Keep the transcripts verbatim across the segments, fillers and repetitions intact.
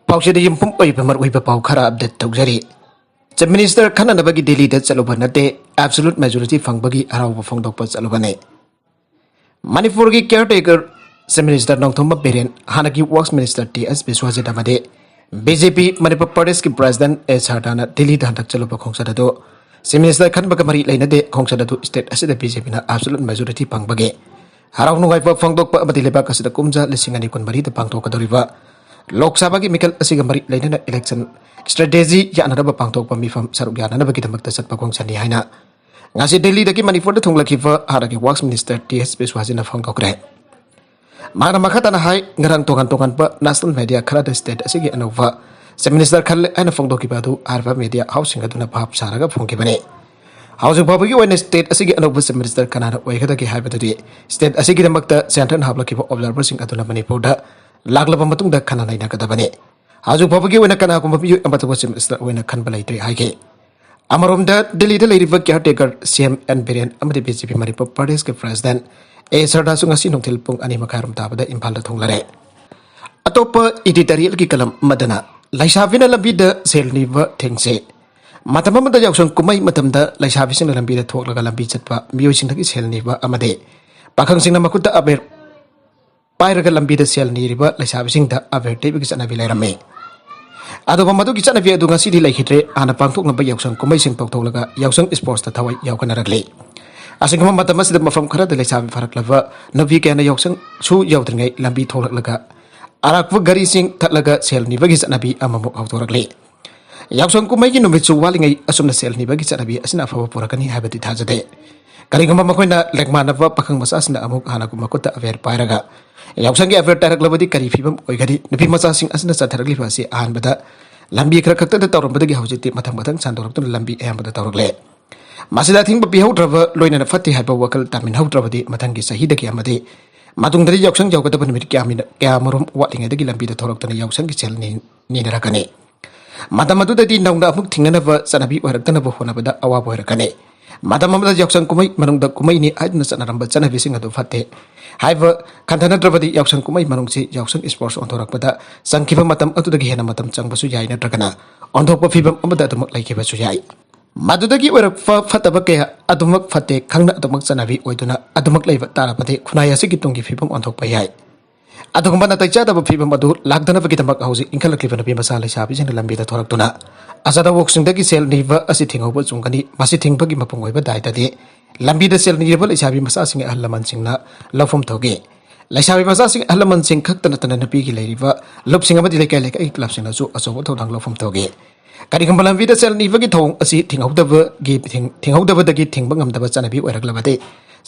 ꯄꯥꯎꯆꯦꯗ ꯌꯨꯝꯐꯝ ꯑꯣꯏꯕ ꯃꯔꯨꯑꯣꯏꯕ ꯄꯥꯎ ꯈꯔ ꯑꯞꯗꯦꯠ ꯇꯧꯖꯔꯤ꯫ ꯆꯤꯐ ꯃꯤꯅꯤꯁꯇꯔ ꯈꯟꯅꯅꯕꯒꯤ ꯗꯤꯜꯂꯤꯗ ꯆꯠꯂꯨꯕ ꯅꯠꯇꯦ, ꯑꯦꯕꯁꯣꯂꯨꯠ ꯃꯦꯖꯣꯔꯤꯇꯤ ꯐꯪꯕꯒꯤ ꯍꯔꯥꯎꯕ ꯐꯣꯡꯗꯣꯛꯄ ꯆꯠꯂꯨꯕꯅꯤ꯫ ꯃꯅꯤꯄꯨꯔꯒꯤ ꯀꯤꯌꯔ ꯇꯦꯀꯔ ꯆꯤꯐ ꯃꯤꯅꯤꯁꯇꯔ ꯅꯣꯡꯊꯣꯝꯕꯝ ꯕꯤꯔꯦꯟ, ꯍꯥꯟꯅꯒꯤ ꯋꯥꯔꯛꯁ ꯃꯤꯅꯤꯁꯇꯔ ꯇꯤ ꯑꯦꯁ ꯕꯤꯁ꯭ꯋꯥꯖꯤꯠ ꯑꯃꯗꯤ ꯕꯤ ꯖꯦ ꯄꯤ ꯃꯅꯤꯄꯨꯔ ꯄ꯭ꯔꯗꯦꯁꯀꯤ ꯄ꯭ꯔꯦꯁꯤꯗꯦꯟꯠ ꯑꯦ ꯁꯔꯗꯥꯅ ꯗꯤꯜꯂꯤꯗ ꯍꯟꯗꯛ ꯆꯠꯂꯨꯕ ꯈꯣꯡꯆꯠ ꯑꯗꯨ ꯆꯤꯐ ꯃꯤꯅꯤꯁꯇꯔ ꯈꯟꯕꯒ ꯃꯔꯤ ꯂꯩꯅꯗꯦ꯫ ꯈꯣꯡꯆꯠ ꯑꯗꯨ ꯁ꯭ꯇꯦꯠ ꯑꯁꯤꯗ ꯕꯤ ꯖꯦ ꯄꯤꯅ ꯑꯦꯕꯁꯣꯂꯨꯠ ꯃꯦꯖꯣꯔꯤꯇꯤ ꯐꯪꯕꯒꯤ ꯍꯔꯥꯎ ꯅꯨꯡꯉꯥꯏꯕ ꯐꯣꯡꯗꯣꯛꯄ ꯑꯃꯗꯤ ꯂꯩꯕꯥꯛ ꯑꯁꯤꯗ ꯀꯨꯝꯖꯥ ꯂꯤꯁꯤꯡ ꯑꯅꯤ ꯀꯨꯟꯃꯔꯤꯗ ꯄꯥꯡꯊꯣꯛꯀꯗꯧꯔꯤꯕ ꯂꯣꯛ ꯁꯚꯥꯒꯤ ꯃꯤꯈꯜ ꯑꯁꯤꯒ ꯃꯔꯤ ꯂꯩꯅꯅ ꯏꯂꯦꯛꯁꯟ ꯁ꯭ꯇ꯭ꯔꯦꯇꯦꯖꯤ ꯌꯥꯅꯅꯕ ꯄꯥꯡꯊꯣꯛꯄ ꯃꯤꯐꯝ ꯁꯔꯨꯛ ꯌꯥꯅꯅꯕꯒꯤꯗꯃꯛꯇ ꯆꯠꯄ ꯈꯣꯡꯆꯠꯅꯤ ꯍꯥꯏꯅ ꯉꯁꯤ ꯗꯤꯜꯂꯤꯗꯒꯤ ꯃꯅꯤꯄꯨꯔꯗ ꯊꯨꯡꯂꯛꯈꯤꯕ ꯍꯥꯟꯅꯒꯤ ꯋꯥꯔꯛꯁ ꯃꯤꯅꯤꯁꯇꯔ ꯇꯤ ꯑꯦꯁ ꯕꯤꯁ꯭ꯋꯥꯖꯤꯠꯅ ꯐꯣꯡꯗꯣꯛꯈ꯭ꯔꯦ꯫ ꯃꯍꯥꯛꯅ ꯃꯈꯥ ꯇꯥꯅ ꯍꯥꯏ, ꯉꯔꯥꯡ ꯇꯣꯉꯥꯟ ꯇꯣꯉꯥꯟꯕ ꯅꯦꯁꯅꯦꯜ ꯃꯦꯗꯤꯌꯥ ꯈꯔꯗ ꯁ꯭ꯇꯦꯠ ꯑꯁꯤꯒꯤ ꯑꯅꯧꯕ ꯆꯤꯐ ꯃꯤꯅꯤꯁꯇꯔ ꯈꯜꯂꯦ ꯍꯥꯏꯅ ꯐꯣꯡꯗꯣꯛꯈꯤꯕ ꯑꯗꯨ ꯍꯥꯏꯔꯤꯕ ꯃꯦꯗꯤꯌꯥ ꯍꯥꯎꯁꯁꯤꯡ ꯑꯗꯨꯅ ꯚꯥꯞ ꯁꯥꯔꯒ ꯐꯣꯡꯈꯤꯕꯅꯤ꯫ ꯍꯧꯖꯤꯛ ꯐꯥꯎꯕꯒꯤ ꯑꯣꯏꯅ ꯁ꯭ꯇꯦꯠ ꯑꯁꯤꯒꯤ ꯑꯅꯧꯕ ꯆꯤꯐ ꯃꯤꯅꯤꯁꯇꯔ ꯀꯅꯥꯅ ꯑꯣꯏꯒꯗꯒꯦ ꯍꯥꯏꯕꯗꯨꯗꯤ ꯁ꯭ꯇꯦꯠ ꯑꯁꯤꯒꯤꯗꯃꯛꯇ ꯁꯦꯟꯇ꯭ꯔꯅ ꯍꯥꯞꯂꯛꯈꯤꯕ ꯑꯣꯕꯖꯥꯔꯚꯔꯁꯤꯡ ꯑꯗꯨꯅ ꯃꯅꯤꯄꯨꯔꯗ ꯂꯥꯛꯂꯕ ꯃꯇꯨꯡꯗ ꯈꯟꯅ ꯅꯩꯅꯒꯗꯕꯅꯤ꯫ ꯍꯧꯖꯤꯛ ꯐꯥꯎꯕꯒꯤ ꯑꯣꯏꯅ ꯀꯅꯥꯒꯨꯝꯕ ꯃꯤꯑꯣꯏ ꯑꯃꯠꯇꯕꯨ ꯆꯤꯐ ꯃꯤꯅꯤꯁꯇꯔ ꯑꯣꯏꯅ ꯈꯟꯕ ꯂꯩꯇ꯭ꯔꯤ ꯍꯥꯏꯈꯤ꯫ ꯑꯃꯔꯣꯝꯗ ꯗꯤꯜꯂꯤꯗ ꯂꯩꯔꯤꯕ ꯀꯤꯌꯔ ꯇꯦꯀꯔ ꯁꯤ ꯑꯦꯝ ꯑꯦꯟ ꯕꯤꯔꯦꯟ ꯑꯃꯗꯤ ꯕꯤ ꯖꯦ ꯄꯤ ꯃꯅꯤꯄꯨꯔ ꯄ꯭ꯔꯗꯦꯁꯀꯤ ꯄ꯭ꯔꯦꯁꯤꯗꯦꯟꯠ ꯑꯦ ꯁꯔꯗꯥꯁꯨ ꯉꯁꯤ ꯅꯨꯡꯊꯤꯜ ꯄꯨꯡ ꯑꯅꯤ ꯃꯈꯥꯏꯔꯣꯝ ꯇꯥꯕꯗ ꯏꯝꯐꯥꯜꯗ ꯊꯨꯡꯂꯔꯦ꯫ ꯑꯇꯣꯞꯄ ꯏꯗꯤꯇꯣꯔꯤꯌꯦꯜꯒꯤ ꯀꯂꯝ ꯑꯃꯗꯅ ꯂꯩꯁꯥꯕꯤꯅ ꯂꯝꯕꯤꯗ ꯁꯦꯜ ꯅꯤꯕ ꯊꯤꯡꯁꯦ꯫ ꯃꯇꯝ ꯑꯃꯗ ꯌꯥꯎꯁꯪ ꯀꯨꯝꯍꯩ ꯃꯇꯝꯗ ꯂꯩꯁꯥꯕꯤꯁꯤꯡꯅ ꯂꯝꯕꯤꯗ ꯊꯣꯛꯂꯒ ꯂꯝꯕꯤ ꯆꯠꯄ, ꯃꯤꯑꯣꯏꯁꯤꯡꯗꯒꯤ ꯁꯦꯜ ꯅꯤꯕ ꯑꯃꯗꯤ ꯄꯥꯈꯪꯁꯤꯡꯅ ꯃꯈꯨꯠꯇ ꯑꯕꯦꯔ ꯄꯥꯏꯔꯒ ꯂꯝꯕꯤꯗ ꯁꯦꯜ ꯅꯤꯔꯤꯕ ꯂꯩꯁꯥꯕꯤꯁꯤꯡꯗ ꯑꯕꯦꯔ ꯇꯩꯕꯒꯤ ꯆꯠꯅꯕꯤ ꯂꯩꯔꯝꯃꯤ꯫ ꯑꯗꯨꯕꯨ ꯃꯗꯨꯒꯤ ꯆꯠꯅꯕꯤ ꯑꯗꯨ ꯉꯁꯤꯗꯤ ꯂꯩꯈꯤꯗ꯭ꯔꯦ꯫ ꯍꯥꯟꯅ ꯄꯥꯡꯊꯣꯛꯅꯕ ꯌꯥꯎꯁꯪ ꯀꯨꯝꯍꯩꯁꯤꯡ ꯄꯥꯡꯊꯣꯛꯂꯒ ꯌꯥꯎꯁꯪ ꯁ꯭ꯄꯣꯔꯠꯁꯇ ꯊꯋꯥꯏ ꯌꯥꯎꯈꯠꯅꯔꯛꯂꯤ꯫ ꯑꯁꯤꯒꯨꯝꯕ ꯃꯇꯝ ꯑꯁꯤꯗ ꯃꯐꯝ ꯈꯔꯗ ꯂꯩꯁꯥꯕꯤ ꯐꯥꯔꯛꯂꯕ ꯅꯨꯄꯤ ꯀꯌꯥꯅ ꯌꯥꯎꯁꯪꯁꯨ ꯌꯥꯎꯗ꯭ꯔꯤꯉꯩ ꯂꯝꯕꯤ ꯊꯣꯛꯂꯛꯂꯒ ꯑꯔꯥꯛꯄ ꯒꯥꯔꯤꯁꯤꯡ ꯊꯠꯂꯒ ꯁꯦꯜ ꯅꯤꯕꯒꯤ ꯆꯠꯅꯕꯤ ꯑꯃꯃꯨꯛ ꯍꯧꯗꯣꯔꯛꯂꯤ꯫ ꯌꯥꯎꯁꯪ ꯀꯨꯝꯍꯩꯒꯤ ꯅꯨꯃꯤꯠꯁꯨ ꯋꯥꯠꯂꯤꯉꯩ ꯑꯁꯨꯝꯅ ꯁꯦꯜ ꯅꯤꯕꯒꯤ ꯆꯠꯅꯕꯤ ꯑꯁꯤꯅ ꯑꯐꯕ ꯄꯨꯔꯛꯀꯅꯤ ꯍꯥꯏꯕꯗꯤ ꯊꯥꯖꯗꯦ꯫ ꯀꯔꯤꯒꯨꯝꯕ ꯃꯈꯣꯏꯅ ꯂꯦꯛꯃꯥꯟꯅꯕ ꯄꯥꯈꯪ ꯃꯆꯥꯁꯤꯡꯅ ꯑꯃꯨꯛ ꯍꯥꯟꯅꯒꯨꯝ ꯃꯈꯨꯠꯇ ꯑꯕꯦꯔ ꯄꯥꯏꯔꯒ ꯌꯥꯎꯁꯪꯒꯤ ꯑꯕꯦꯔ ꯇꯥꯏꯔꯛꯂꯕꯗꯤ ꯀꯔꯤ ꯐꯤꯕꯝ ꯑꯣꯏꯒꯅꯤ? ꯅꯨꯄꯤ ꯃꯆꯥꯁꯤꯡ ꯑꯁꯤꯅ ꯆꯠꯊꯔꯛꯂꯤꯕ ꯑꯁꯤ ꯑꯍꯥꯟꯕꯗ ꯂꯝꯕꯤ ꯈꯔ ꯈꯛꯇꯗ ꯇꯧꯔꯝꯕꯗꯒꯤ ꯍꯧꯖꯤꯛꯇꯤ ꯃꯊꯪ ꯃꯊꯪ ꯁꯟꯗꯣꯔꯛꯇꯨꯅ ꯂꯝꯕꯤ ꯑꯌꯥꯝꯕꯗ ꯇꯧꯔꯛꯂꯦ꯫ ꯃꯁꯤꯗ ꯑꯊꯤꯡꯕ ꯄꯤꯍꯧꯗ꯭ꯔꯕ, ꯂꯣꯏꯅꯅ ꯐꯠꯇꯦ ꯍꯥꯏꯕ ꯋꯥꯈꯜ ꯇꯥꯃꯤꯟꯍꯧꯗ꯭ꯔꯕꯗꯤ ꯃꯊꯪꯒꯤ ꯆꯍꯤꯗꯒꯤ ꯑꯃꯗꯤ ꯃꯇꯨꯡꯗꯗꯤ ꯌꯥꯎꯁꯪ ꯌꯧꯒꯗꯕ ꯅꯨꯃꯤꯠ ꯀꯌꯥ ꯃꯤꯅ-, ꯀꯌꯥꯃꯔꯨꯝ ꯋꯥꯠꯂꯤꯉꯩꯗꯒꯤ ꯂꯝꯕꯤꯗ ꯊꯣꯔꯛꯇꯨꯅ ꯌꯥꯎꯁꯪꯒꯤ ꯁꯦꯜ ꯅꯤ-, ꯅꯤꯅꯔꯛꯀꯅꯤ꯫ ꯃꯇꯝ ꯑꯗꯨꯗꯗꯤ ꯅꯧꯅ ꯑꯃꯨꯛ ꯊꯤꯡꯅꯅꯕ ꯆꯠꯅꯕꯤ ꯑꯣꯏꯔꯛꯇꯅꯕ ꯍꯣꯠꯅꯕꯗ ꯑꯋꯥꯕ ꯑꯣꯏꯔꯛꯀꯅꯤ꯫ ꯃꯇꯝ ꯑꯃꯗ ꯌꯥꯎꯁꯪ ꯀꯨꯝꯍꯩ ꯃꯅꯨꯡꯗ ꯀꯨꯝꯍꯩꯅꯤ ꯍꯥꯏꯗꯨꯅ ꯆꯠꯅꯔꯝꯕ ꯆꯠꯅꯕꯤꯁꯤꯡ ꯑꯗꯨ ꯐꯠꯇꯦ꯫ ꯍꯥꯏꯕ ꯈꯟꯊꯅꯗ꯭ꯔꯕꯗꯤ ꯌꯥꯎꯁꯪ ꯀꯨꯝꯍꯩ ꯃꯅꯨꯡꯁꯤ ꯌꯥꯎꯁꯪ ꯏꯁꯄꯣꯔꯠꯁ ꯑꯣꯟꯊꯣꯔꯛꯄꯗ ꯆꯪꯈꯤꯕ ꯃꯇꯝ ꯑꯗꯨꯗꯒꯤ ꯍꯦꯟꯅ ꯃꯇꯝ ꯆꯪꯕꯁꯨ ꯌꯥꯏ, ꯅꯠꯇ꯭ꯔꯒꯅ ꯑꯣꯟꯊꯣꯛꯄ ꯐꯤꯕꯝ ꯑꯃꯗ ꯑꯗꯨꯃꯛ ꯂꯩꯈꯤꯕꯁꯨ ꯌꯥꯏ꯫ ꯃꯗꯨꯗꯒꯤ ꯑꯣꯏꯔꯛꯄ ꯐꯠꯇꯕ ꯀꯌꯥ ꯑꯗꯨꯃꯛ ꯐꯠꯇꯦ ꯈꯪꯅ ꯑꯗꯨꯃꯛ ꯆꯠꯅꯕꯤ ꯑꯣꯏꯗꯨꯅ ꯑꯗꯨꯃꯛ ꯂꯩꯕ ꯇꯥꯔꯕꯗꯤ ꯈꯨꯟꯅꯥꯏ ꯑꯁꯤꯒꯤ ꯇꯨꯡꯒꯤ ꯐꯤꯕꯝ ꯑꯣꯟꯊꯣꯛꯄ ꯌꯥꯏ꯫ ꯑꯗꯨꯒꯨꯝꯕ ꯅꯥꯇꯩ ꯆꯥꯗꯕ ꯐꯤꯕꯝ ꯑꯗꯨ ꯂꯥꯛꯇꯅꯕꯒꯤꯗꯃꯛ ꯍꯧꯖꯤꯛ ꯏꯟꯈꯠꯂꯛꯂꯤꯕ ꯅꯨꯄꯤ ꯃꯆꯥ ꯂꯩꯁꯥꯕꯤꯁꯤꯡꯅ ꯂꯝꯕꯤꯗ ꯊꯣꯔꯛꯇꯨꯅ ꯑꯆꯥꯗ ꯑꯣꯛꯁꯤꯡꯗꯒꯤ ꯁꯦꯜ ꯅꯤꯕ ꯑꯁꯤ ꯊꯤꯡꯍꯧꯕ ꯆꯨꯝꯒꯅꯤ꯫ ꯃꯁꯤ ꯊꯤꯡꯕꯒꯤ ꯃꯄꯨꯡ ꯑꯣꯏꯕ ꯗꯥꯏꯇꯗꯤ ꯂꯝꯕꯤꯗ ꯁꯦꯜ ꯅꯤꯔꯤꯕ ꯂꯩꯁꯥꯕꯤ ꯃꯆꯥꯁꯤꯡ ꯑꯍꯜ ꯂꯃꯟꯁꯤꯡꯅ ꯂꯧꯐꯝ ꯊꯣꯛꯏ꯫ ꯂꯩꯁꯥꯕꯤ ꯃꯆꯥꯁꯤꯡ ꯑꯍꯜ ꯂꯃꯟꯁꯤꯡ ꯈꯛꯇ ꯅꯠꯇꯅ ꯅꯨꯄꯤꯒꯤ ꯂꯩꯔꯤꯕ ꯂꯨꯞꯁꯤꯡ ꯑꯃꯗꯤ ꯂꯩꯀꯥꯏ ꯂꯩꯀꯥꯏꯒꯤ ꯀ꯭ꯂꯕꯁꯤꯡꯅꯁꯨ ꯑꯆꯧꯕ ꯊꯧꯗꯥꯡ ꯂꯧꯐꯝ ꯊꯣꯛꯏ꯫ ꯀꯔꯤꯒꯨꯝꯕ ꯂꯝꯕꯤꯗ ꯁꯦꯜ ꯅꯤꯕꯒꯤ ꯊꯧꯑꯣꯡ ꯑꯁꯤ ꯊꯤꯡꯍꯧꯗꯕꯒꯤ ꯊꯤꯡ-, ꯊꯤꯡꯍꯧꯗꯕꯗꯒꯤ ꯊꯤꯡꯕ ꯉꯝꯗꯕ ꯆꯠꯅꯕꯤ ꯑꯣꯏꯔꯛꯂꯕꯗꯤ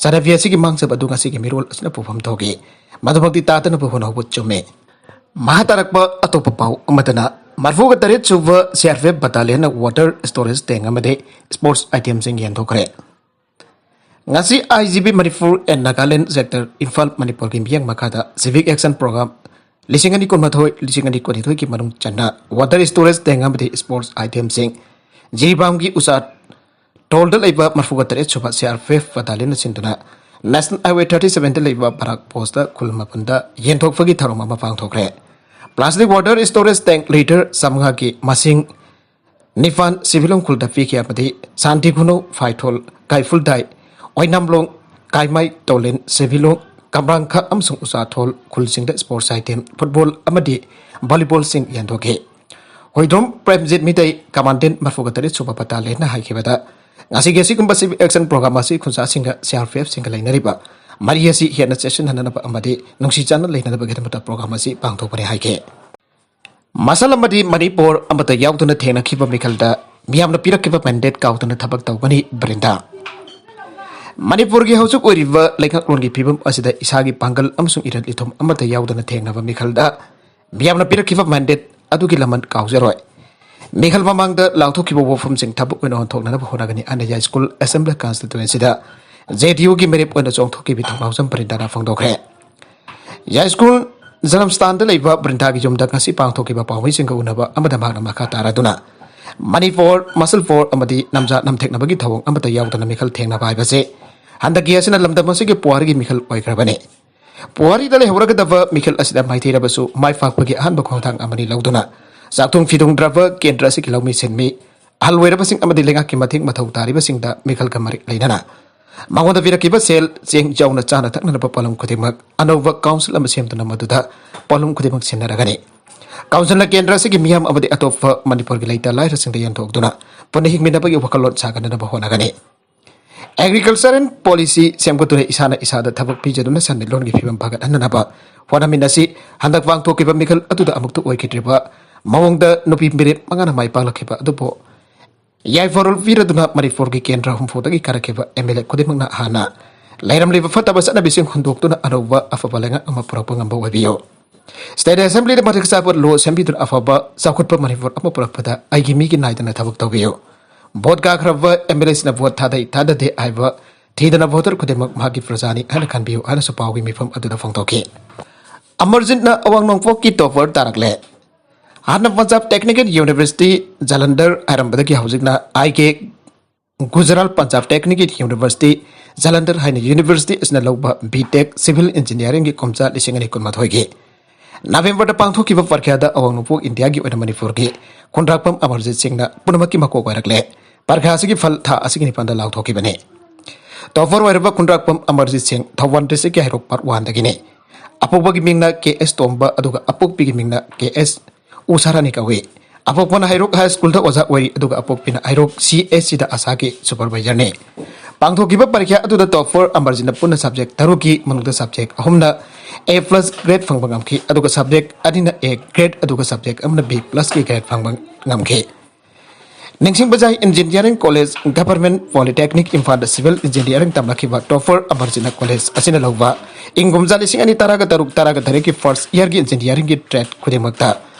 ꯆꯠꯅꯕꯤ ꯑꯁꯤꯒꯤ ꯃꯥꯡꯖꯕ ꯑꯗꯨ ꯉꯁꯤꯒꯤ ꯃꯤꯔꯣꯜ ꯑꯁꯤꯅ ꯄꯨꯐꯝ ꯊꯣꯛꯏ꯫ ꯃꯗꯨꯃꯛꯇꯤ ꯇꯥꯗꯅꯕ ꯍꯣꯠꯅꯍꯧꯕ ꯆꯨꯝꯃꯤ꯫ ꯃꯈꯥ ꯇꯥꯔꯛꯄ ꯑꯇꯣꯞꯄ ꯄꯥꯎ ꯑꯃꯗꯅ ꯃꯔꯐꯨꯒ ꯇꯔꯦꯠ ꯁꯨꯕ ꯁꯤ ꯑꯥꯔ ꯄꯤ ꯑꯦꯐ ꯕꯇꯥꯂꯤꯌꯟꯅ ꯋꯥꯇꯔ ꯁ꯭ꯇꯣꯔꯦꯖ ꯇꯦꯡ ꯑꯃꯗꯤ ꯁ꯭ꯄꯣꯔꯠꯁ ꯑꯥꯏꯇꯦꯝꯁꯤꯡ ꯌꯦꯟꯊꯣꯛꯈ꯭ꯔꯦ꯫ ꯉꯁꯤ I G P Manipur and Nagaland sector Imphal ꯃꯅꯤꯄꯨꯔꯒꯤ ꯃꯤꯠꯌꯦꯡ ꯃꯈꯥꯗ ꯁꯤꯚꯤꯛ ꯑꯦꯛꯁꯟ ꯄ꯭ꯔꯣꯒ꯭ꯔꯥꯝ ꯂꯤꯁꯤꯡ ꯑꯅꯤ ꯀꯨꯟꯃꯥꯊꯣꯏ, ꯂꯤꯁꯤꯡ ꯑꯅꯤ ꯀꯨꯟꯅꯤꯊꯣꯏꯒꯤ ꯃꯅꯨꯡ ꯆꯟꯅ ꯋꯥꯇꯔ ꯁ꯭ꯇꯣꯔꯦꯖ ꯇꯦꯡ ꯑꯃꯗꯤ ꯁ꯭ꯄꯣꯔꯠꯁ ꯑꯥꯏꯇꯦꯝꯁꯤꯡ ꯖꯤꯔꯤꯕꯥꯝꯒꯤ ꯎꯆꯥ ꯇꯣꯜꯗ ꯂꯩꯕ ꯃꯔꯐꯨꯒ ꯇꯔꯦꯠ ꯁꯨꯕ ꯁꯤ ꯑꯥꯔ ꯄꯤ ꯑꯦꯐ ꯕꯇꯥꯂꯤꯌꯟꯅ ꯁꯤꯟꯗꯨꯅ ꯅꯦꯁꯅꯦꯜ ꯍꯥꯏꯋꯦ ꯊꯥꯔꯇꯤ ꯁꯚꯦꯟꯗ ꯂꯩꯕ ꯕꯔꯥꯛ ꯄꯣꯁꯇ ꯈꯨꯜ ꯃꯥꯄꯟꯗ ꯌꯦꯟꯊꯣꯛꯄꯒꯤ ꯊꯧꯔꯝ ꯑꯃ ꯄꯥꯡꯊꯣꯛꯈ꯭ꯔꯦ꯫ ꯄ꯭ꯂꯥꯁꯇꯤꯛ ꯋꯥꯇꯔ ꯁ꯭ꯇꯣꯔꯦꯖ ꯇꯦꯡ ꯂꯤꯇꯔ ꯆꯥꯝꯃꯉꯥꯒꯤ ꯃꯁꯤꯡ ꯅꯤꯄꯥꯟ ꯁꯤꯚꯤꯂꯣꯡ ꯈꯨꯜꯗ ꯄꯤꯈꯤ ꯑꯃꯗꯤ ꯁꯥꯟꯇꯤ ꯈꯨꯅꯧ, ꯐꯥꯏꯊꯣꯜ, ꯀꯥꯏꯐꯨꯜꯗꯥꯏ, ꯑꯣꯏꯅꯥꯝꯂꯣꯡ, ꯀꯥꯏꯃꯥꯏ, ꯇꯣꯂꯤꯟ, ꯁꯤꯚꯤꯂꯣꯡ, ꯀꯝꯔꯥꯡꯈꯥ ꯑꯃꯁꯨꯡ ꯎꯆꯥꯊꯣꯜ ꯈꯨꯜꯁꯤꯡꯗ ꯁ꯭ꯄꯣꯔꯠꯁ ꯑꯥꯏꯇꯦꯝ, ꯐꯨꯠꯕꯣꯜ ꯑꯃꯗꯤ ꯚꯣꯂꯤꯕꯣꯜꯁꯤꯡ ꯌꯦꯟꯊꯣꯛꯈꯤ꯫ ꯍꯣꯏꯗ꯭ꯔꯣꯝ ꯄ꯭ꯔꯦꯝꯖꯤꯠ ꯃꯤꯇꯩ, ꯀꯃꯥꯟꯗꯦꯟ ꯃꯔꯐꯨꯒ ꯇꯔꯦꯠ ꯁꯨꯕ ꯕꯇꯥꯂꯤꯌꯟꯅ ꯍꯥꯏꯈꯤꯕꯗ, ꯉꯁꯤꯒꯤ ꯑꯁꯤꯒꯨꯝꯕ ꯁꯤꯚꯤꯛ ꯑꯦꯛꯁꯟ ꯄ꯭ꯔꯣꯒ꯭ꯔꯥꯝ ꯑꯁꯤ ꯈꯨꯟꯖꯥꯁꯤꯡꯒ ꯁꯤ ꯑꯥꯔ ꯄꯤ ꯑꯦꯐꯁꯤꯡꯒ ꯂꯩꯅꯔꯤꯕ ꯃꯔꯤ ꯑꯁꯤ ꯍꯦꯟꯅ ꯆꯦꯠꯁꯤꯟꯍꯟꯅꯅꯕ ꯑꯃꯗꯤ ꯅꯨꯡꯁꯤ ꯆꯥꯟꯅ ꯂꯩꯅꯅꯕꯒꯤꯗꯃꯛꯇ ꯄ꯭ꯔꯣꯒ꯭ꯔꯥꯝ ꯑꯁꯤ ꯄꯥꯡꯊꯣꯛꯄꯅꯤ ꯍꯥꯏꯈꯤ꯫ ꯃꯁꯜ ꯑꯃꯗꯤ ꯃꯅꯤꯄꯨꯔ ꯑꯃꯠꯇ ꯌꯥꯎꯗꯅ ꯊꯦꯡꯅꯈꯤꯕ ꯃꯤꯈꯜꯗ ꯃꯤꯌꯥꯝꯅ ꯄꯤꯔꯛꯈꯤꯕ ꯃꯦꯟꯗꯦꯠ ꯀꯥꯎꯗꯅ ꯊꯕꯛ ꯇꯧꯒꯅꯤ ꯕ꯭ꯔꯤꯟꯗꯥ꯫ ꯃꯅꯤꯄꯨꯔꯒꯤ ꯍꯧꯖꯤꯛ ꯑꯣꯏꯔꯤꯕ ꯂꯩꯉꯥꯛꯂꯣꯟꯒꯤ ꯐꯤꯕꯝ ꯑꯁꯤꯗ ꯏꯁꯥꯒꯤ ꯄꯥꯡꯒꯜ ꯑꯃꯁꯨꯡ ꯏꯔꯟ ꯏꯊꯨꯝ ꯑꯃꯠꯇ ꯌꯥꯎꯗꯅ ꯊꯦꯡꯅꯕ ꯃꯤꯈꯜꯗ ꯃꯤꯌꯥꯝꯅ ꯄꯤꯔꯛꯈꯤꯕ ꯃꯦꯟꯗꯦꯠ ꯑꯗꯨꯒꯤ ꯂꯃꯟ ꯀꯥꯎꯖꯔꯣꯏ꯫ ꯃꯤꯈꯜ ꯃꯃꯥꯡꯗ ꯂꯥꯎꯊꯣꯛꯈꯤꯕ ꯋꯥꯐꯝꯁꯤꯡ ꯊꯕꯛ ꯑꯣꯏꯅ ꯑꯣꯟꯊꯣꯛꯅꯅꯕ ꯍꯣꯠꯅꯒꯅꯤ꯫ ꯑꯟꯗ꯭ꯌꯥ ꯁ꯭ꯀꯨꯜ ꯑꯦꯁꯦꯝꯕ꯭ꯂꯤ ꯀꯟꯁꯇꯤꯇ꯭ꯋꯦꯟꯁꯤꯗ ꯖꯦ ꯗꯤ ꯌꯨꯒꯤ ꯃꯤꯔꯦꯞ ꯑꯣꯏꯅ ꯆꯣꯡꯊꯣꯛꯈꯤꯕ ꯊꯧꯅꯥꯎꯖꯝ ꯕ꯭ꯔꯤꯟꯗꯥꯅ ꯐꯣꯡꯗꯣꯛꯈ꯭ꯔꯦ꯫ ꯌꯥꯏꯁ꯭ꯀꯨꯜ ꯖꯅꯝꯁ꯭ꯊꯥꯟꯗ ꯂꯩꯕ ꯕ꯭ꯔꯤꯟꯗꯥꯒꯤ ꯌꯨꯝꯗ ꯉꯁꯤ ꯄꯥꯡꯊꯣꯛꯈꯤꯕ ꯄꯥꯎꯃꯤꯁꯤꯡꯒ ꯎꯅꯕ ꯑꯃꯗ ꯃꯍꯥꯛꯅ ꯃꯈꯥ ꯇꯥꯔꯗꯨꯅ ꯃꯅꯤꯄꯨꯔ ꯃꯁꯜ ꯐꯣꯔ ꯑꯃꯗꯤ ꯅꯝꯖꯥ ꯅꯝꯊꯦꯛꯅꯕꯒꯤ ꯊꯧꯑꯣꯡ ꯑꯃꯠꯇ ꯌꯥꯎꯗꯅ ꯃꯤꯈꯜ ꯊꯦꯡꯅꯕ ꯍꯥꯏꯕꯁꯦ ꯍꯟꯗꯛꯀꯤ ꯑꯁꯤꯅ ꯂꯝꯗꯝ ꯑꯁꯤꯒꯤ ꯄꯨꯋꯥꯔꯤꯒꯤ ꯃꯤꯈꯜ ꯑꯣꯏꯈ꯭ꯔꯕꯅꯤ꯫ ꯄꯨꯋꯥꯔꯤꯗ ꯂꯩꯍꯧꯔꯒꯗꯕ ꯃꯤꯈꯜ ꯑꯁꯤꯗ ꯃꯥꯏꯊꯤꯔꯕꯁꯨ ꯃꯥꯏ ꯄꯥꯛꯄꯒꯤ ꯑꯍꯥꯟꯕ ꯈꯣꯡꯊꯥꯡ ꯑꯃꯅꯤ ꯂꯧꯗꯨꯅ ꯆꯥꯛꯊꯨꯡ ꯐꯤꯗꯨꯡꯗ꯭ꯔꯕ ꯀꯦꯟꯗ꯭ꯔ ꯑꯁꯤꯒꯤ ꯂꯧꯃꯤ ꯁꯤꯟꯃꯤ, ꯑꯍꯜ ꯑꯣꯏꯔꯕꯁꯤꯡ ꯑꯃꯗꯤ ꯂꯩꯉꯥꯛꯀꯤ ꯃꯇꯦꯡ ꯃꯊꯧ ꯇꯥꯔꯤꯕꯁꯤꯡꯗ ꯃꯤꯈꯜꯒ ꯃꯔꯤ ꯂꯩꯅꯅ ꯃꯉꯣꯟꯗ ꯄꯤꯔꯛꯈꯤꯕ ꯁꯦꯜ ꯆꯦꯡ ꯌꯥꯎꯅ ꯆꯥꯅ ꯊꯛꯅꯅꯕ ꯄꯣꯠꯂꯝ ꯈꯨꯗꯤꯡꯃꯛ ꯑꯅꯧꯕ ꯀꯥꯎꯟꯁꯤꯜ ꯑꯃ ꯁꯦꯝꯗꯨꯅ ꯃꯗꯨꯗ ꯄꯣꯠꯂꯝ ꯈꯨꯗꯤꯡꯃꯛ ꯁꯤꯟꯅꯔꯒꯅꯤ꯫ ꯀꯥꯎꯟꯁꯤꯜꯅ ꯀꯦꯟꯗ꯭ꯔ ꯑꯁꯤꯒꯤ ꯃꯤꯌꯥꯝ ꯑꯃꯗꯤ ꯑꯇꯣꯞꯄ ꯃꯅꯤꯄꯨꯔꯒꯤ ꯂꯩꯇ ꯂꯥꯏꯔꯁꯤꯡꯗ ꯌꯦꯟꯊꯣꯛꯇꯨꯅ ꯄꯨꯟꯅ ꯍꯤꯡꯃꯤꯟꯅꯕꯒꯤ ꯋꯥꯈꯜꯂꯣꯟ ꯁꯥꯒꯠꯅꯅꯕ ꯍꯣꯠꯅꯒꯅꯤ꯫ Agriculture and Policy ꯁꯦꯝꯒꯠꯇꯨꯅ ꯏꯁꯥꯅ ꯏꯁꯥꯗ ꯊꯕꯛ ꯄꯤꯖꯗꯨꯅ ꯁꯦꯟꯃꯤꯠꯂꯣꯟꯒꯤ ꯐꯤꯕꯝ ꯐꯒꯠꯍꯟꯅꯅꯕ ꯍꯣꯠꯅꯃꯤꯟꯅꯁꯤ꯫ ꯍꯟꯗꯛ ꯄꯥꯡꯊꯣꯛꯈꯤꯕ ꯃꯤꯈꯜ ꯑꯗꯨꯗ ꯑꯃꯨꯛꯇ ꯑꯣꯏꯈꯤꯗ꯭ꯔꯤꯕ ꯃꯑꯣꯡꯗ ꯅꯨꯄꯤ ꯃꯤꯔꯦꯞ ꯃꯉꯥꯅ ꯃꯥꯏ ꯄꯥꯛꯂꯛꯈꯤꯕ ꯑꯗꯨꯕꯨ ꯌꯥꯏꯐꯔꯣꯜ ꯄꯤꯔꯗꯨꯅ ꯃꯅꯤꯄꯨꯔꯒꯤ ꯀꯦꯟꯗ꯭ꯔ ꯍꯨꯝꯐꯨꯗꯒꯤ ꯀꯥꯔꯛꯈꯤꯕ MLA ꯈꯨꯗꯤꯡꯃꯛꯅ ꯍꯥꯟꯅ ꯂꯩꯔꯝꯂꯤꯕ ꯐꯠꯇꯕ ꯆꯠꯅꯕꯤꯁꯤꯡ ꯍꯨꯟꯗꯣꯛꯇꯨꯅ ꯑꯅꯧꯕ ꯑꯐꯕ ꯂꯩꯉꯥꯛ ꯑꯃ ꯄꯨꯔꯛꯄ ꯉꯝꯕ ꯑꯣꯏꯕꯤꯌꯨ꯫ State Assemblyꯗ ꯃꯇꯤꯛ ꯆꯥꯕ law ꯁꯦꯝꯕꯤꯗꯨꯅ ꯑꯐꯕ ꯆꯥꯎꯈꯠꯄ ꯃꯅꯤꯄꯨꯔ ꯑꯃ ꯄꯨꯔꯛꯄꯗ ꯑꯩꯒꯤ ꯃꯤꯒꯤ ꯅꯥꯏꯗꯅ ꯊꯕꯛ ꯇꯧꯕꯤꯌꯨ꯫ ꯚꯣꯠ ꯀꯥꯈ꯭ꯔꯕ MLAꯁꯤꯡꯅ ꯚꯣꯠ ꯊꯥꯗꯩ ꯊꯥꯗꯗꯦ ꯍꯥꯏꯕ ꯊꯤꯗꯅ voter ꯈꯨꯗꯤꯡꯃꯛ ꯃꯍꯥꯛꯀꯤ ꯄ꯭ꯔꯖꯥꯅꯤ ꯍꯥꯏꯅ ꯈꯟꯕꯤꯌꯨ ꯍꯥꯏꯅꯁꯨ ꯄꯥꯎꯒꯤ ꯃꯤꯐꯝ ꯑꯗꯨꯗ ꯐꯣꯡꯗꯣꯛꯈꯤ꯫ ꯑꯃꯔꯖꯤꯠꯅ ꯑꯋꯥꯡ ꯅꯣꯡꯄꯣꯛꯀꯤ topper ꯇꯥꯔꯛꯂꯦ꯫ ꯍꯥꯟꯅ Punjab Technical University Jalandhar ꯍꯥꯏꯔꯝꯕꯗꯒꯤ ꯍꯧꯖꯤꯛꯅ IK Gujarat Punjab Technical University Jalandhar ꯍꯥꯏꯅ university ꯑꯁꯤꯅ ꯂꯧꯕ B.Tech Civil Engineeringꯒꯤ ꯀꯨꯝꯖꯥ ꯂꯤꯁꯤꯡ ꯑꯅꯤ ꯀꯨꯟꯃꯥꯊꯣꯏꯒꯤ Novemberꯗ ꯄꯥꯡꯊꯣꯛꯈꯤꯕ ꯄꯔꯤꯈ꯭ꯌꯥꯗ ꯑꯋꯥꯡ ꯅꯣꯡꯄꯣꯛ ꯏꯟꯗꯤꯌꯥꯒꯤ ꯑꯣꯏꯅ ꯃꯅꯤꯄꯨꯔꯒꯤ ꯈꯨꯟꯗ꯭ꯔꯥꯛꯄꯝ ꯑꯃꯔꯖꯤꯠ ꯁꯤꯡꯅ ꯄꯨꯝꯅꯃꯛꯀꯤ ꯃꯀꯣꯛ ꯑꯣꯏꯔꯛꯂꯦ꯫ ꯄꯔꯤꯈ꯭ꯌꯥ ꯑꯁꯤꯒꯤ ꯐꯜ ꯊꯥ ꯑꯁꯤꯒꯤ ꯅꯤꯄꯥꯟꯗ ꯂꯥꯎꯊꯣꯛꯈꯤꯕꯅꯤ꯫ Topper ꯑꯣꯏꯔꯕ ꯈꯨꯟꯗ꯭ꯔꯥꯛꯄꯝ ꯑꯃꯔꯖꯤꯠ ꯁꯤꯡ ꯊꯧꯕꯥꯜ districtꯀꯤ ꯍꯩꯔꯣꯛ part oneꯗꯒꯤꯅꯤ꯫ ꯑꯄꯣꯛꯄꯒꯤ ꯃꯤꯡꯅ K.S. ꯇꯣꯝꯕ ꯑꯗꯨꯒ ꯑꯄꯣꯛꯄꯤꯒꯤ ꯃꯤꯡꯅ K.S. ꯎꯁꯥꯔꯥꯅꯤ ꯀꯧꯏ꯫ ꯑꯄꯣꯛꯄꯅ ꯍꯩꯔꯣꯛ High Schoolꯗ ꯑꯣꯖꯥ ꯑꯣꯏꯔꯤ ꯑꯗꯨꯒ ꯑꯄꯣꯛꯄꯤꯅ ꯍꯩꯔꯣꯛ CHCꯗ ꯑꯁꯥꯒꯤ supervisorꯅꯤ꯫ ꯄꯥꯡꯊꯣꯛꯈꯤꯕ ꯄꯔꯤꯈ꯭ꯌꯥ ꯑꯗꯨꯗ topper ꯑꯃꯔꯖꯤꯠꯅ ꯄꯨꯟꯅ subject ꯇꯔꯨꯛꯀꯤ ꯃꯅꯨꯡꯗ subject ꯑꯍꯨꯝꯅ A plus grade ꯐꯪꯕ ꯉꯝꯈꯤ ꯑꯗꯨꯒ subject ꯑꯅꯤꯅ A grade ꯑꯗꯨꯒ subject ꯑꯃꯅ B plusꯀꯤ grade ꯐꯪꯕ ꯉꯝꯈꯤ꯫ ꯅꯤꯡꯁꯤꯡꯕ ꯌꯥꯏ, Engineering College Government Polytechnic ꯏꯝꯐꯥꯜꯗ Civil Engineering ꯇꯝꯂꯛꯈꯤꯕ topper ꯑꯃꯔꯖꯤꯠꯅ college ꯑꯁꯤꯅ ꯂꯧꯕ ꯏꯪ ꯀꯨꯝꯖꯥ ꯂꯤꯁꯤꯡ ꯑꯅꯤ ꯇꯔꯥꯒ ꯇꯔꯨꯛ ꯇꯔꯥꯒ ꯇꯔꯦꯠꯀꯤ first yearꯒꯤ engineeringꯒꯤ trade ꯈꯨꯗꯤꯡꯃꯛꯇ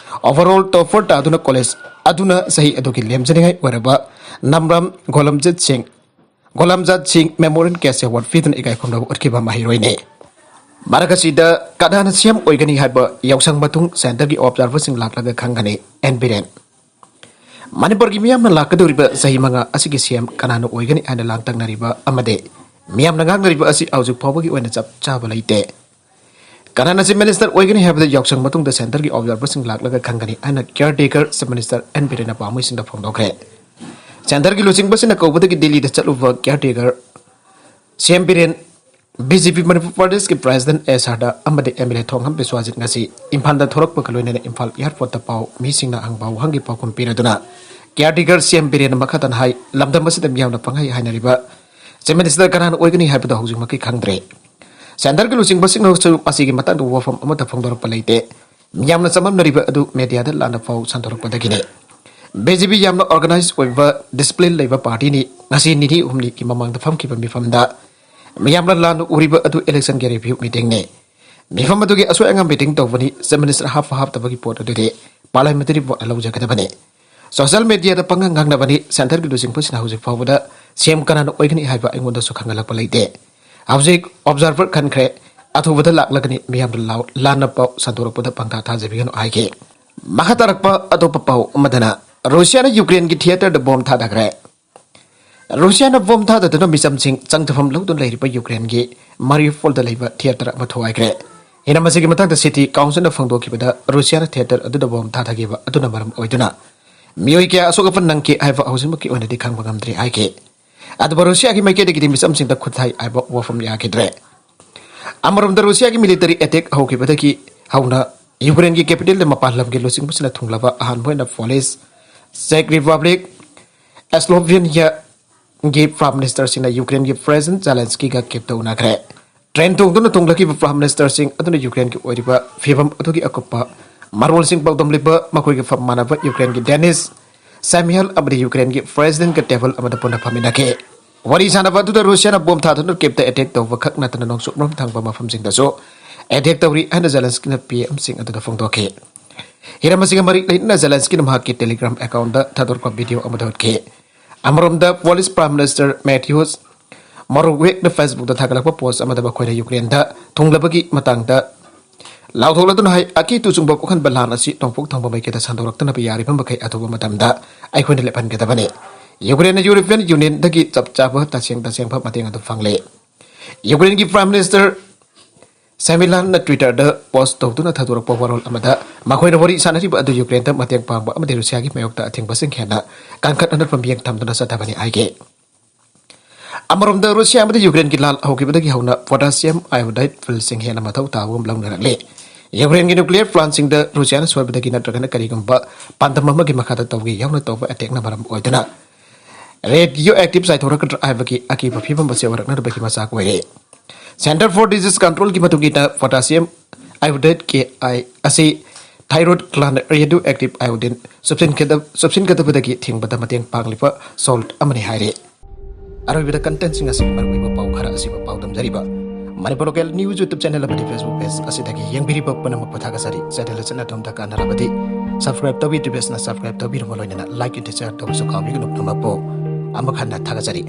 overall topper ꯇꯥꯗꯨꯅ college ꯑꯗꯨꯅ ꯆꯍꯤ ꯑꯗꯨꯒꯤ ꯂꯦꯝꯖꯅꯤꯡꯉꯥꯏ ꯑꯣꯏꯔꯕ ꯅꯝꯔꯝ ꯒꯣꯂꯝꯖꯤꯠ ꯁꯤꯡ, ꯒꯣꯂꯝꯖꯥꯠ ꯁꯤꯡ Memorial Cash Award ꯄꯤꯗꯨꯅ ꯏꯀꯥꯏ ꯈꯨꯝꯅꯕ ꯎꯠꯈꯤꯕ ꯃꯍꯩꯔꯣꯏꯅꯤ꯫ ꯃꯔꯛ ꯑꯁꯤꯗ ꯀꯅꯥꯅ CM ꯑꯣꯏꯒꯅꯤ ꯍꯥꯏꯕ ꯌꯥꯎꯁꯪ ꯃꯇꯨꯡ centreꯒꯤ observerꯁꯤꯡ ꯂꯥꯛꯂꯒ ꯈꯪꯒꯅꯤ꯫ ꯑꯦꯟ ꯕꯤꯔꯦꯟ꯫ ꯃꯅꯤꯄꯨꯔꯒꯤ ꯃꯤꯌꯥꯝꯅ ꯂꯥꯛꯀꯗꯧꯔꯤꯕ ꯆꯍꯤ ꯃꯉꯥ ꯑꯁꯤꯒꯤ ꯁꯤ ꯑꯦꯝ ꯀꯅꯥꯅ ꯑꯣꯏꯒꯅꯤ ꯍꯥꯏꯅ ꯂꯥꯡꯇꯛꯅꯔꯤꯕ ꯑꯃꯗꯤ ꯃꯤꯌꯥꯝꯅ ꯉꯥꯡꯅꯔꯤꯕ ꯑꯁꯤ ꯍꯧꯖꯤꯛ ꯐꯥꯎꯕꯒꯤ ꯑꯣꯏꯅ ꯆꯞ ꯆꯥꯕ ꯂꯩꯇꯦ꯫ ꯀꯅꯥꯅ ꯆꯤꯐ ꯃꯤꯅꯤꯁꯇꯔ ꯑꯣꯏꯒꯅꯤ ꯍꯥꯏꯕꯗ ꯌꯥꯎꯁꯪ ꯃꯇꯨꯡꯗ ꯁꯦꯟꯇꯔꯒꯤ ꯑꯣꯕꯖꯥꯔꯚꯔꯁꯤꯡ ꯂꯥꯛꯂꯒ ꯈꯪꯒꯅꯤ ꯍꯥꯏꯅ ꯀꯤꯌꯥꯔ ꯇꯦꯀꯔ ꯆꯤꯐ ꯃꯤꯅꯤꯁꯇꯔ ꯑꯦꯟ ꯕꯤꯔꯦꯟꯅ ꯄꯥꯝꯃꯩꯁꯤꯡꯗ ꯐꯣꯡꯗꯣꯛꯈ꯭ꯔꯦ꯫ ꯁꯦꯟꯇꯔꯒꯤ ꯂꯨꯆꯤꯡꯕꯁꯤꯡꯅ ꯀꯧꯕꯗꯒꯤ ꯗꯤꯜꯂꯤꯗ ꯆꯠꯂꯨꯕ ꯀꯤꯌꯥꯔ ꯇꯦꯀꯔ ꯁꯤ ꯑꯦꯝ ꯕꯤꯔꯦꯟ, ꯕꯤ ꯖꯦ ꯄꯤ ꯃꯅꯤꯄꯨꯔ ꯄ꯭ꯔꯗꯦꯁꯀꯤ ꯄ꯭ꯔꯦꯁꯤꯗꯦꯟꯠ ꯑꯦꯁ ꯑꯥꯔꯗ ꯑꯃꯗꯤ ꯑꯦꯝ ꯑꯦꯜ ꯑꯦ ꯊꯣꯡꯍꯝ ꯕꯤꯁ꯭ꯋꯥꯖꯤꯠ ꯉꯁꯤ ꯏꯝꯐꯥꯜꯗ ꯊꯣꯔꯛꯄꯒ ꯂꯣꯏꯅꯅ ꯏꯝꯐꯥꯜ ꯑꯦꯌꯥꯔꯄꯣꯔꯠꯇ ꯄꯥꯎ ꯃꯤꯁꯤꯡꯅ ꯍꯪꯕ ꯋꯥꯍꯪꯒꯤ ꯄꯥꯎꯈꯨꯝ ꯄꯤꯔꯗꯨꯅ ꯀꯤꯌꯥꯔ ꯇꯦꯀꯔ ꯁꯤ ꯑꯦꯝ ꯕꯤꯔꯦꯟꯅ ꯃꯈꯥ ꯇꯥꯅ ꯍꯥꯏ, ꯂꯝꯗꯝ ꯑꯁꯤꯗ ꯃꯤꯌꯥꯝꯅ ꯄꯪꯍꯥꯏ ꯍꯥꯏꯅꯔꯤꯕ ꯆꯤꯐ ꯃꯤꯅꯤꯁꯇꯔ ꯀꯅꯥꯅ ꯑꯣꯏꯒꯅꯤ ꯍꯥꯏꯕꯗꯨ ꯍꯧꯖꯤꯛꯃꯛꯀꯤ ꯈꯪꯗ꯭ꯔꯦ꯫ ꯁꯦꯟꯇꯔꯒꯤ ꯂꯨꯆꯤꯡꯕꯁꯤꯡꯅꯁꯨ ꯑꯁꯤꯒꯤ ꯃꯇꯥꯡꯗ ꯋꯥꯐꯝ ꯑꯃꯠꯇ ꯐꯣꯡꯗꯣꯔꯛꯄ ꯂꯩꯇꯦ꯫ ꯃꯤꯌꯥꯝꯅ ꯆꯃꯝꯅꯔꯤꯕ ꯑꯗꯨ ꯃꯦꯗꯤꯌꯥꯗ ꯂꯥꯟꯅ ꯄꯥꯎ ꯁꯟꯗꯣꯔꯛꯄꯗꯒꯤꯅꯤ꯫ ꯕꯤ ꯖꯦ ꯄꯤ ꯌꯥꯝꯅ ꯑꯣꯔꯒꯅꯥꯏꯖ ꯑꯣꯏꯕ, ꯗꯤꯁꯤꯄ꯭ꯂꯤꯟ ꯂꯩꯕ ꯄꯥꯔꯇꯤꯅꯤ꯫ ꯉꯁꯤ ꯅꯤꯅꯤ ꯍꯨꯝꯅꯤꯒꯤ ꯃꯃꯥꯡꯗ ꯐꯝꯈꯤꯕ ꯃꯤꯐꯝꯗ ꯃꯤꯌꯥꯝꯅ ꯂꯥꯟꯅ ꯎꯔꯤꯕ ꯑꯗꯨ ꯏꯂꯦꯛꯁꯟꯒꯤ ꯔꯤꯚ꯭ꯌꯨ ꯃꯤꯇꯤꯡꯅꯤ꯫ ꯃꯤꯐꯝ ꯑꯗꯨꯒꯤ ꯑꯁꯣꯏ ꯑꯉꯥꯝ ꯃꯤꯇꯤꯡ ꯇꯧꯕꯅꯤ꯫ ꯆꯤꯐ ꯃꯤꯅꯤꯁꯇꯔ ꯍꯥꯞꯄ ꯍꯥꯞꯇꯕꯒꯤ ꯄꯣꯠ ꯑꯗꯨꯗꯤ ꯄꯥꯔꯂꯤꯌꯥꯃꯦꯟꯇꯔꯤ ꯚꯣꯠꯅ ꯂꯧꯖꯒꯗꯕꯅꯤ꯫ ꯁꯣꯁꯤꯌꯦꯜ ꯃꯦꯗꯤꯌꯥꯗ ꯄꯪꯉꯥꯡ ꯉꯥꯡꯅꯕꯅꯤ꯫ ꯁꯦꯟꯇꯔꯒꯤ ꯂꯨꯆꯤꯡꯕꯁꯤꯡꯅ ꯍꯧꯖꯤꯛ ꯐꯥꯎꯕꯗ ꯁꯤ ꯑꯦꯝ ꯀꯅꯥꯅ ꯑꯣꯏꯒꯅꯤ ꯍꯥꯏꯕ ꯑꯩꯉꯣꯟꯗꯁꯨ ꯈꯪꯍꯜꯂꯛꯄ ꯂꯩꯇꯦ꯫ ꯍꯧꯖꯤꯛ ꯑꯣꯕꯖꯥꯔꯚꯔ ꯈꯟꯈ꯭ꯔꯦ, ꯑꯊꯨꯕꯗ ꯂꯥꯛꯂꯒꯅꯤ꯫ ꯃꯤꯌꯥꯝꯗ ꯂꯥꯎ-, ꯂꯥꯟꯅ ꯄꯥꯎ ꯁꯟꯗꯣꯔꯛꯄꯗ ꯄꯪꯊꯥ ꯊꯥꯖꯕꯤꯒꯅꯨ ꯍꯥꯏꯈꯤ꯫ ꯃꯈꯥ ꯇꯥꯔꯛꯄ ꯑꯇꯣꯞꯄ ꯄꯥꯎ ꯑꯃꯗꯅ ꯔꯨꯁꯤꯌꯥꯅ ꯌꯨꯀ꯭ꯔꯦꯟꯒꯤ ꯊꯤꯌꯦꯇꯔꯗ ꯕꯣꯝ ꯊꯥꯗꯈ꯭ꯔꯦ꯫ ꯔꯨꯁꯤꯌꯥꯅ ꯕꯣꯝ ꯊꯥꯗꯗꯨꯅ ꯃꯤꯆꯝꯁꯤꯡ ꯆꯪꯖꯐꯝ ꯂꯧꯗꯨꯅ ꯂꯩꯔꯤꯕ ꯌꯨꯀ꯭ꯔꯦꯟꯒꯤ ꯃꯥꯔꯤꯎꯄꯣꯜꯗ ꯂꯩꯕ ꯊꯤꯌꯦꯇꯔ ꯑꯃ ꯊꯨꯒꯥꯏꯈ꯭ꯔꯦ꯫ ꯍꯤꯔꯝ ꯑꯁꯤꯒꯤ ꯃꯇꯥꯡꯗ ꯁꯤꯇꯤ ꯀꯥꯎꯟꯁꯤꯜꯅ ꯐꯣꯡꯗꯣꯛꯈꯤꯕꯗ, ꯔꯨꯁꯤꯌꯥꯅ ꯊꯤꯌꯦꯇꯔ ꯑꯗꯨꯗ ꯕꯣꯝ ꯊꯥꯗꯈꯤꯕ ꯑꯗꯨꯅ ꯃꯔꯝ ꯑꯣꯏꯗꯨꯅ ꯃꯤꯑꯣꯏ ꯀꯌꯥ ꯑꯁꯣꯛ ꯑꯄꯟ ꯅꯪꯈꯤ ꯍꯥꯏꯕ ꯍꯧꯖꯤꯛꯃꯛꯀꯤ ꯑꯣꯏꯅꯗꯤ ꯈꯪꯕ ꯉꯝꯗ꯭ꯔꯤ ꯍꯥꯏꯈꯤ꯫ ꯑꯗꯨꯕꯨ ꯔꯨꯁꯤꯌꯥꯒꯤ ꯃꯥꯏꯀꯩꯗꯒꯤꯗꯤ ꯃꯤꯆꯝꯁꯤꯡꯗ ꯈꯨꯠ ꯊꯥꯏ ꯍꯥꯏꯕ ꯋꯥꯐꯝ ꯌꯥꯈꯤꯗ꯭ꯔꯦ꯫ ꯑꯃꯔꯣꯝꯗ ꯔꯨꯁꯤꯌꯥꯒꯤ ꯃꯤꯂꯤꯇꯔꯤ ꯑꯦꯇꯦꯛ ꯍꯧꯈꯤꯕꯗꯒꯤ ꯍꯧꯅ ꯌꯨꯀ꯭ꯔꯦꯟꯒꯤ ꯀꯦꯄꯤꯇꯦꯜꯗ ꯃꯄꯥꯟ ꯂꯝꯒꯤ ꯂꯨꯆꯤꯡꯕꯁꯤꯡꯅ ꯊꯨꯡꯂꯕ ꯑꯍꯥꯟꯕ ꯑꯣꯏꯅ ꯄꯣꯂꯤꯁ, ꯆꯦꯛ ꯔꯤꯄꯕ꯭ꯂꯤꯛ, ꯁ꯭ꯂꯣꯚꯦꯅꯤꯌꯥꯒꯤ ꯄ꯭ꯔꯥꯏꯝ ꯃꯤꯅꯤꯁꯇꯔꯁꯤꯡꯅ ꯌꯨꯀ꯭ꯔꯦꯟꯒꯤ ꯄ꯭ꯔꯦꯁꯤꯗꯦꯟꯠ ꯖꯦꯂꯦꯟꯁꯀꯤꯒ ꯀꯦꯞꯇ ꯎꯅꯈ꯭ꯔꯦ꯫ ꯇ꯭ꯔꯦꯟ ꯇꯣꯡꯗꯨꯅ ꯊꯨꯡꯂꯛꯈꯤꯕ ꯄ꯭ꯔꯥꯏꯝ ꯃꯤꯅꯤꯁꯇꯔꯁꯤꯡ ꯑꯗꯨꯅ ꯌꯨꯀ꯭ꯔꯦꯟꯒꯤ ꯑꯣꯏꯔꯤꯕ ꯐꯤꯕꯝ ꯑꯗꯨꯒꯤ ꯑꯀꯨꯞꯄ ꯃꯔꯣꯜꯁꯤꯡ ꯄꯥꯎꯗꯝꯂꯤꯕ ꯃꯈꯣꯏꯒ ꯐꯝ ꯃꯥꯟꯅꯕ ꯌꯨꯀ꯭ꯔꯦꯟꯒꯤ ꯗꯦꯅꯤꯁ ꯁꯥꯃꯤꯌꯦꯜ ꯑꯃꯗꯤ ꯌꯨꯀ꯭ꯔꯦꯟꯒꯤ ꯄ꯭ꯔꯦꯁꯤꯗꯦꯟꯠꯀ ꯇꯦꯕꯜ ꯑꯃꯗ ꯄꯨꯟꯅ ꯐꯝꯃꯤꯟꯅꯈꯤ꯫ ꯋꯥꯔꯤ ꯁꯥꯟꯅꯕ ꯑꯗꯨꯗ ꯔꯨꯁꯤꯌꯥꯅ ꯕꯣꯝ ꯊꯥꯗꯨꯅ ꯀꯦꯞꯇ ꯑꯦꯇꯦꯛ ꯇꯧꯕ ꯈꯛ ꯅꯠꯇꯅ ꯅꯣꯡꯆꯨꯞꯂꯣꯝ ꯊꯪꯕ ꯃꯐꯝꯁꯤꯡꯗꯁꯨ ꯑꯦꯇꯦꯛ ꯇꯧꯔꯤ ꯍꯥꯏꯅ ꯖꯦꯂꯦꯟꯁꯀꯤꯅ ꯄꯤ ꯑꯦꯝꯁꯤꯡ ꯑꯗꯨꯗ ꯐꯣꯡꯗꯣꯛꯈꯤ꯫ ꯍꯤꯔꯝ ꯑꯁꯤꯒ ꯃꯔꯤ ꯂꯩꯅꯅ ꯖꯦꯂꯦꯟꯁꯀꯤꯅ ꯃꯍꯥꯛꯀꯤ ꯇꯦꯂꯤꯒ꯭ꯔꯥꯝ ꯑꯦꯀꯥꯎꯟꯗ ꯊꯥꯗꯣꯔꯛꯄ ꯚꯤꯗꯤꯑꯣ ꯑꯃꯗ ꯎꯠꯈꯤ꯫ ꯑꯃꯔꯣꯝꯗ ꯄꯣꯂꯤꯁ ꯄ꯭ꯔꯥꯏꯝ ꯃꯤꯅꯤꯁꯇꯔ ꯃꯦꯊꯤꯌꯨꯁ ꯃꯣꯔꯣꯋꯦꯛꯅ ꯐꯦꯁꯕꯨꯛꯇ ꯊꯥꯒꯠꯂꯛꯄ ꯄꯣꯁ ꯑꯃꯗ ꯃꯈꯣꯏꯅ ꯌꯨꯀ꯭ꯔꯦꯟꯗ ꯊꯨꯡꯂꯕꯒꯤ ꯃꯇꯥꯡꯗ ꯂꯥꯎꯊꯣꯛꯂꯗꯨꯅ ꯍꯥꯏ, ꯑꯀꯤ ꯇꯨꯆꯨꯡꯕ ꯄꯣꯛꯍꯟꯕ ꯂꯥꯟ ꯑꯁꯤ ꯅꯣꯡꯄꯣꯛ ꯊꯪꯕ ꯃꯥꯏꯀꯩꯗ ꯁꯟꯗꯣꯔꯛꯇꯅꯕ ꯌꯥꯔꯤꯕ ꯃꯈꯩ ꯑꯊꯨꯕ ꯃꯇꯝꯗ ꯑꯩꯈꯣꯏꯅ ꯂꯦꯞꯍꯟꯒꯗꯕꯅꯤ꯫ ꯌꯨꯀ꯭ꯔꯦꯟꯅ ꯌꯨꯔꯣꯄꯤꯌꯟ ꯌꯨꯅꯤꯌꯟꯗꯒꯤ ꯆꯞ ꯆꯥꯕ ꯇꯁꯦꯡ ꯇꯁꯦꯡꯕ ꯃꯇꯦꯡ ꯑꯗꯨ ꯐꯪꯂꯦ꯫ ꯌꯨꯀ꯭ꯔꯦꯟꯒꯤ ꯄ꯭ꯔꯥꯏꯝ ꯃꯤꯅꯤꯁꯇꯔ ꯁꯦꯃꯤꯂꯥꯟꯅ ꯇ꯭ꯋꯤꯇꯔꯗ ꯄꯣꯁ ꯇꯧꯗꯨꯅ ꯊꯥꯗꯣꯔꯛꯄ ꯋꯥꯔꯣꯜ ꯑꯃꯗ ꯃꯈꯣꯏꯅ ꯋꯥꯔꯤ ꯁꯥꯅꯔꯤꯕ ꯑꯗꯨ ꯌꯨꯀ꯭ꯔꯦꯟꯗ ꯃꯇꯦꯡ ꯄꯥꯡꯕ ꯑꯃꯗꯤ ꯔꯨꯁꯤꯌꯥꯒꯤ ꯃꯥꯌꯣꯛꯇ ꯑꯊꯤꯡꯕꯁꯤꯡ ꯍꯦꯟꯅ ꯀꯟꯈꯠꯅꯅꯕ ꯃꯤꯠꯌꯦꯡ ꯊꯝꯗꯨꯅ ꯆꯠꯊꯕꯅꯤ ꯍꯥꯏꯈꯤ꯫ ꯑꯃꯔꯣꯝꯗ ꯔꯨꯁꯤꯌꯥ ꯑꯃꯗꯤ ꯌꯨꯀ꯭ꯔꯦꯟꯒꯤ ꯂꯥꯟ ꯍꯧꯈꯤꯕꯗꯒꯤ ꯍꯧꯅ ꯄꯣꯇꯥꯁꯤꯌꯝ ꯑꯥꯏꯑꯣꯗꯥꯏꯠ ꯐꯤꯜꯁꯤꯡ ꯍꯦꯟꯅ ꯃꯊꯧ ꯇꯥꯕꯒꯨꯝ ꯂꯧꯅꯔꯛꯂꯦ꯫ ꯌꯨꯀ꯭ꯔꯦꯟꯒꯤ ꯅ꯭ꯌꯨꯀ꯭ꯂꯤꯌꯔ ꯄ꯭ꯂꯥꯟꯁꯤꯡꯗ ꯔꯨꯁꯤꯌꯥꯅ ꯁꯣꯏꯕꯗꯒꯤ ꯅꯠꯇ꯭ꯔꯒꯅ ꯀꯔꯤꯒꯨꯝꯕ ꯄꯥꯟꯗꯝ ꯑꯃꯒꯤ ꯃꯈꯥꯗ ꯇꯧꯒꯦ ꯌꯥꯎꯅ ꯇꯧꯕ ꯑꯦꯇꯦꯛꯅ ꯃꯔꯝ ꯑꯣꯏꯗꯨꯅ ꯔꯦꯗꯤꯑꯣ ꯑꯦꯛꯇꯤꯚ ꯆꯥꯏꯊꯣꯔꯛꯀꯗ꯭ꯔꯥ ꯍꯥꯏꯕꯒꯤ ꯑꯀꯤꯕ ꯐꯤꯕꯝ ꯑꯁꯤ ꯑꯣꯏꯔꯛꯅꯕꯒꯤ ꯃꯆꯥꯛ ꯑꯣꯏꯔꯦ꯫ ꯁꯦꯟꯇꯔ ꯐꯣꯔ ꯗꯤꯖꯤꯁ ꯀꯟꯇ꯭ꯔꯣꯜꯒꯤ ꯃꯇꯨꯡ ꯏꯟꯅ ꯄꯣꯇꯥꯁꯤꯌꯝ ꯑꯥꯏꯑꯣꯗꯥꯏꯠ ꯀꯦ ꯑꯥꯏ ꯑꯁꯤ ꯊꯥꯏꯔꯣꯏꯗ ꯒ꯭ꯂꯥꯟ ꯔꯦꯗꯤꯑꯣ ꯑꯦꯛꯇꯤꯚ ꯑꯥꯏꯑꯣꯗꯤꯟ ꯆꯨꯞꯁꯤꯟꯒꯗꯕ ꯆꯨꯞꯁꯤꯟꯒꯗꯕꯗꯒꯤ ꯊꯤꯡꯕꯗ ꯃꯇꯦꯡ ꯄꯥꯡꯂꯤꯕ ꯁꯣꯜꯠ ꯑꯃꯅꯤ ꯍꯥꯏꯔꯤ꯫ ꯑꯔꯣꯏꯕꯗ ꯀꯟꯇꯦꯟꯁꯤꯡ ꯑꯁꯤ ꯃꯔꯨꯑꯣꯏꯕ ꯄꯥꯎ ꯈꯔ ꯑꯁꯤꯕꯨ ꯄꯥꯎꯗꯝꯖꯔꯤꯕ Manipur local news YouTube channel ꯑꯃꯗꯤ ꯐꯦꯁꯕꯨꯛ ꯄꯦꯖ ꯑꯁꯤꯗꯒꯤ ꯌꯦꯡꯕꯤꯔꯤꯕ ꯄꯨꯝꯅꯃꯛꯄꯨ ꯊꯥꯒꯠꯆꯔꯤ꯫ ꯆꯦꯅꯦꯜ ꯑꯁꯤꯅ ꯑꯗꯣꯝꯗ ꯀꯥꯟꯅꯔꯕꯗꯤ ꯁꯕꯁꯀ꯭ꯔꯥꯏꯕ ꯇꯧꯕꯤꯗ꯭ꯔꯤꯕꯁꯤꯅ ꯁꯕꯁꯀ꯭ꯔꯥꯏꯕ ꯇꯧꯕꯤꯔꯕ ꯂꯣꯏꯅꯅ ꯂꯥꯏꯛ ꯑꯃꯗꯤ ꯁꯦꯌꯔ ꯇꯧꯕꯁꯨ ꯀꯥꯎꯕꯤꯒꯅꯨ꯫ ꯄꯨꯝꯅꯃꯛꯄꯨ ꯑꯃꯨꯛ ꯍꯟꯅ ꯊꯥꯒꯠꯆꯔꯤ꯫